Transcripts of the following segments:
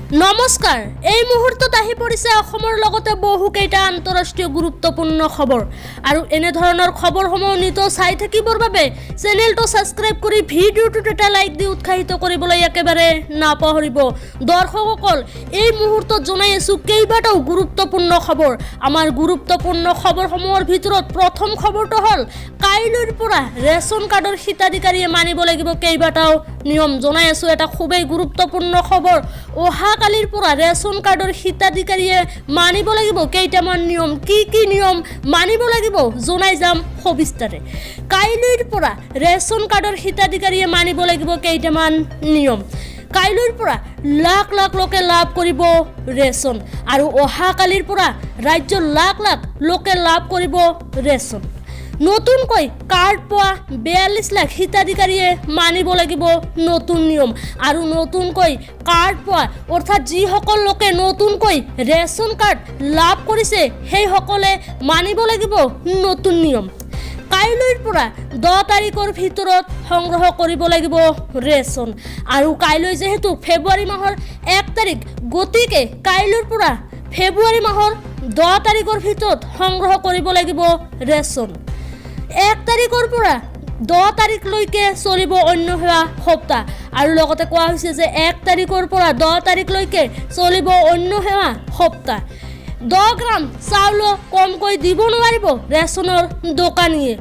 নমস্কাৰ, এই মুহূৰ্তত আহি পৰিছে অসমৰ লগতে বহুকেইটা আন্তঃৰাষ্ট্ৰীয় গুৰুত্বপূৰ্ণ খবৰ। আৰু এনেধৰণৰ খবৰসমূহ নিতৌ চাই থাকিবৰ বাবে চেনেলটো ছাবস্ক্ৰাইব কৰি ভিডিঅ'টোত এটা লাইক দি উৎসাহিত কৰিবলৈ একেবাৰে নাপাহৰিব। দৰ্শকসকল, এই মুহূৰ্তত জনাই আছোঁ কেইবাটাও গুৰুত্বপূৰ্ণ খবৰ। আমাৰ গুৰুত্বপূৰ্ণ খবৰসমূহৰ ভিতৰত প্ৰথম খবৰটো হ'ল, কাইলৈৰ পৰা ৰেচন কাৰ্ডৰ হিতাধিকাৰীয়ে মানিব লাগিব কেইবাটাও নিয়ম। জনাই আছোঁ এটা খুবেই গুৰুত্বপূৰ্ণ খবৰ। অহাকালিৰ পৰা ৰেচন কাৰ্ডৰ হিতাধিকাৰীয়ে মানিব লাগিব কেইটামান নিয়ম। কি কি নিয়ম মানিব লাগিব, জনাই যাম সবিস্তাৰে। কাইলৈৰ পৰা ৰেচন কাৰ্ডৰ হিতাধিকাৰীয়ে মানিব লাগিব কেইটামান নিয়ম। কাইলৈৰ পৰা লাখ লাখ লোকে লাভ কৰিব ৰেচন আৰু অহাকালিৰ পৰা ৰাজ্যৰ লাখ লাখ লোকে লাভ কৰিব ৰেচন। নতুনকৈ কাৰ্ড পোৱা 42 লাখ হিতাধিকাৰীয়ে মানিব লাগিব নতুন নিয়ম। আৰু নতুনকৈ কাৰ্ড পোৱা, অৰ্থাৎ যিসকল লোকে নতুনকৈ ৰেচন কাৰ্ড লাভ কৰিছে, সেইসকলে মানিব লাগিব নতুন নিয়ম। কাইলৈৰ পৰা 10 তাৰিখৰ ভিতৰত সংগ্ৰহ কৰিব লাগিব ৰেচন। আৰু কাইলৈ যিহেতু ফেব্ৰুৱাৰী মাহৰ 1 তাৰিখ, গতিকে কাইলৈৰ পৰা ফেব্ৰুৱাৰী মাহৰ 10 তাৰিখৰ ভিতৰত সংগ্ৰহ কৰিব লাগিব ৰেচন। 1 তাৰিখৰ পৰা 10 তাৰিখলৈকে চলিব অন্ন সেৱা সপ্তাহ। আৰু লগতে কোৱা হৈছে যে 1 তাৰিখৰ পৰা 10 তাৰিখলৈকে চলিব অন্ন সেৱা সপ্তাহ। 10 গ্ৰাম চাউলো কমকৈ দিব নোৱাৰিব ৰেচনৰ দোকানীয়ে।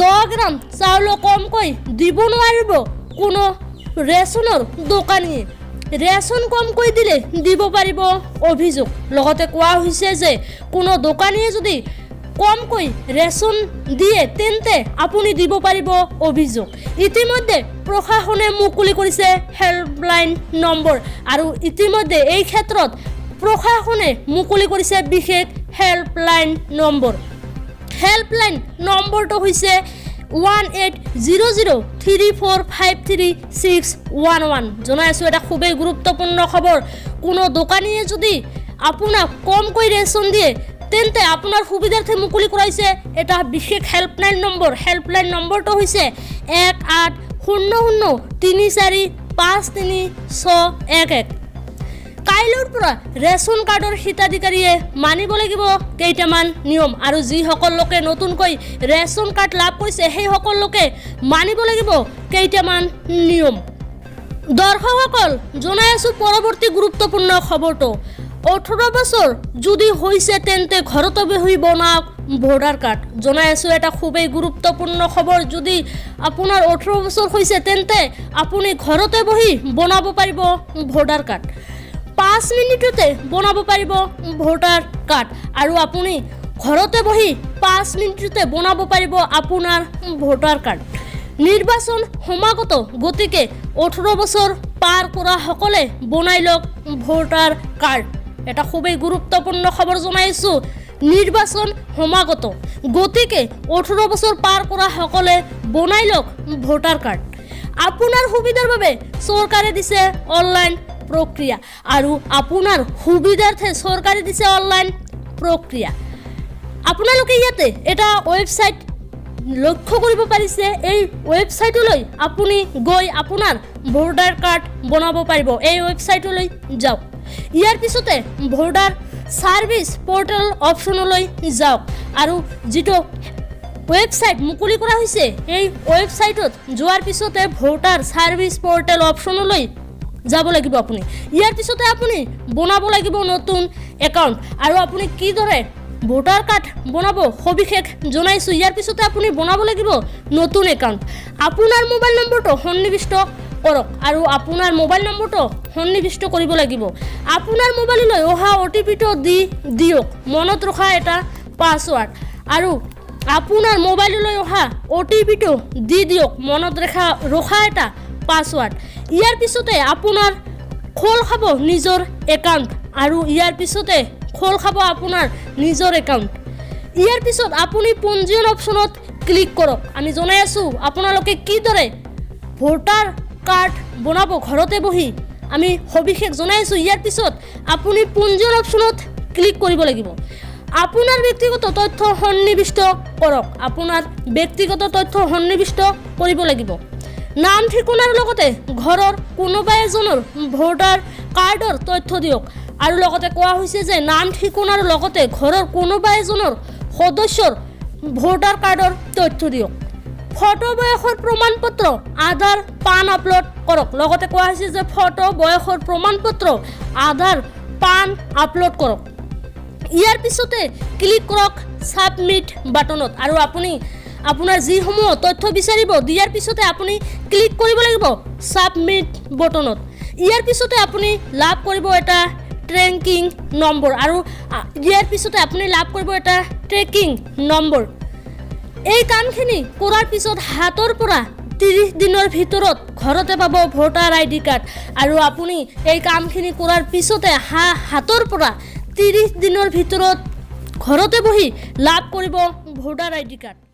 10 গ্ৰাম চাউলো কমকৈ দিব নোৱাৰিব কোনো ৰেচনৰ দোকানীয়ে। ৰেচন কমকৈ দিলে দিব পাৰিব অভিযোগ। লগতে কোৱা হৈছে যে কোনো দোকানীয়ে যদি কমকৈ ৰেচন দিয়ে, তেন্তে আপুনি দিব পাৰিব অভিযোগ। ইতিমধ্যে প্ৰশাসনে মুকলি কৰিছে হেল্পলাইন নম্বৰ। আৰু ইতিমধ্যে এই ক্ষেত্ৰত প্ৰশাসনে মুকলি কৰিছে বিশেষ হেল্পলাইন নম্বৰ। হেল্পলাইন নম্বৰটো হৈছে 1800 345 3611। জনাই আছোঁ এটা খুবেই গুৰুত্বপূৰ্ণ খবৰ। কোনো দোকানীয়ে যদি আপোনাক কমকৈ ৰেচন দিয়ে, তেন্তে আপোনাৰ সুবিধাৰ্থে মুকলি কৰাইছে এটা বিশেষ হেল্পলাইন নম্বৰ। হেল্পলাইন নম্বৰটো হৈছে 1800 345 3611। কাইলৈৰ পৰা ৰেচন কাৰ্ডৰ হিতাধিকাৰীয়ে মানিব লাগিব কেইটামান নিয়ম। আৰু যিসকল লোকে নতুনকৈ ৰেচন কাৰ্ড লাভ কৰিছে, সেইসকল লোকে মানিব লাগিব কেইটামান নিয়ম। দৰ্শকসকল, জনাই আছোঁ পৰৱৰ্তী গুৰুত্বপূৰ্ণ খবৰটো। 18 বছৰ যদি হৈছে, তেন্তে ঘৰতে বহি বনাওক ভোটাৰ কাৰ্ড। জনাই আছোঁ এটা খুবেই গুৰুত্বপূৰ্ণ খবৰ। যদি আপোনাৰ 18 বছৰ হৈছে, তেন্তে আপুনি ঘৰতে বহি বনাব পাৰিব ভোটাৰ কাৰ্ড। 5 মিনিটতে বনাব পাৰিব ভোটাৰ কাৰ্ড। আৰু আপুনি ঘৰতে বহি 5 মিনিটতে বনাব পাৰিব আপোনাৰ ভোটাৰ কাৰ্ড। নিৰ্বাচন সমাগত, গতিকে 18 বছৰ পাৰ কৰাসকলে বনাই লওক ভোটাৰ কাৰ্ড। এটা খুবেই গুৰুত্বপূৰ্ণ খবৰ জনাইছোঁ। নিৰ্বাচন সমাগত, গতিকে 18 বছৰ পাৰ কৰাসকলে বনাই লওক ভোটাৰ কাৰ্ড। আপোনাৰ সুবিধাৰ বাবে চৰকাৰে দিছে অনলাইন প্ৰক্ৰিয়া। আৰু আপোনাৰ সুবিধাৰ্থে চৰকাৰে দিছে অনলাইন প্ৰক্ৰিয়া। আপোনালোকে ইয়াতে এটা ৱেবছাইট লক্ষ্য কৰিব পাৰিছে। এই ৱেবছাইটলৈ আপুনি গৈ আপোনাৰ ভোটাৰ কাৰ্ড বনাব পাৰিব। এই ৱেবছাইটলৈ যাওক। ইয়াৰ পিছতে ভোটাৰ ছাৰ্ভিচ পৰ্টেল অপশ্যনলৈ যাওক। আৰু যিটো ৱেবছাইট মুকলি কৰা হৈছে, এই ৱেবছাইটত যোৱাৰ পিছতে ভোটাৰ ছাৰ্ভিচ পৰ্টেল অপশ্যনলৈ যাব লাগিব আপুনি। ইয়াৰ পিছতে আপুনি বনাব লাগিব নতুন একাউণ্ট। আৰু আপুনি কিদৰে ভোটাৰ কাৰ্ড বনাব, সবিশেষ জনাইছোঁ। ইয়াৰ পিছতে আপুনি বনাব লাগিব নতুন একাউণ্ট। আপোনাৰ মোবাইল নম্বৰটো সন্নিৱিষ্ট কৰক। আৰু আপোনাৰ মোবাইল নম্বৰটো সন্নিৱিষ্ট কৰিব লাগিব। আপোনাৰ মোবাইললৈ অহা অ' টি পিটো দি দিয়ক। মনত ৰখা এটা পাছৱাৰ্ড। আৰু আপোনাৰ মোবাইললৈ অহা অ' টি পিটো দি দিয়ক। মনত ৰখা এটা পাছৱাৰ্ড। ইয়াৰ পিছতে আপোনাৰ খোল খাব নিজৰ একাউণ্ট। আৰু ইয়াৰ পিছতে খোল খাব আপোনাৰ নিজৰ একাউণ্ট। ইয়াৰ পিছত আপুনি পঞ্জীয়ন অপশ্যনত ক্লিক কৰক। আমি জনাই আছোঁ আপোনালোকে কিদৰে ভোটাৰ কাৰ্ড বনাব ঘৰতে বহি, আমি সবিশেষ জনাই আছোঁ। ইয়াৰ পিছত আপুনি পঞ্জীয়ন অপশ্যনত ক্লিক কৰিব লাগিব। আপোনাৰ ব্যক্তিগত তথ্য সন্নিৱিষ্ট কৰক। আপোনাৰ ব্যক্তিগত তথ্য সন্নিৱিষ্ট কৰিব লাগিব। নাম, ঠিকনাৰ লগতে ঘৰৰ কোনোবা এজনৰ ভোটাৰ কাৰ্ডৰ তথ্য দিয়ক। আৰু লগতে কোৱা হৈছে যে নাম, ঠিকনাৰ লগতে ঘৰৰ কোনোবা এজনৰ সদস্যৰ ভোটাৰ কাৰ্ডৰ তথ্য দিয়ক। ফটো, বয়সৰ প্ৰমাণপত্ৰ, আধাৰ, পান আপলোড কৰক। লগতে কোৱা হৈছে যে ফটো, বয়সৰ প্ৰমাণপত্ৰ, আধাৰ, পান আপলোড কৰক। ইয়াৰ পিছতে ক্লিক কৰক ছাবমিট বাটনত আৰু আপুনি আপোনাৰ যিসমূহ তথ্য বিচাৰিব, দিয়াৰ পিছতে আপুনি ক্লিক কৰিব লাগিব ছাবমিট বটনত। ইয়াৰ পিছতে আপুনি লাভ কৰিব এটা ট্ৰেকিং নম্বৰ আৰু ইয়াৰ পিছতে আপুনি লাভ কৰিব এটা ট্ৰেকিং নম্বৰ। এই কামখিনি কৰাৰ পিছত 7ৰ পৰা 30 দিনৰ ভিতৰত ঘৰতে পাব ভোটাৰ আইডি কাৰ্ড। আৰু আপুনি এই কামখিনি কৰাৰ পিছতে 7ৰ পৰা 30 দিনৰ ভিতৰত ঘৰতে বহি লাভ কৰিব ভোটাৰ আইডি কাৰ্ড।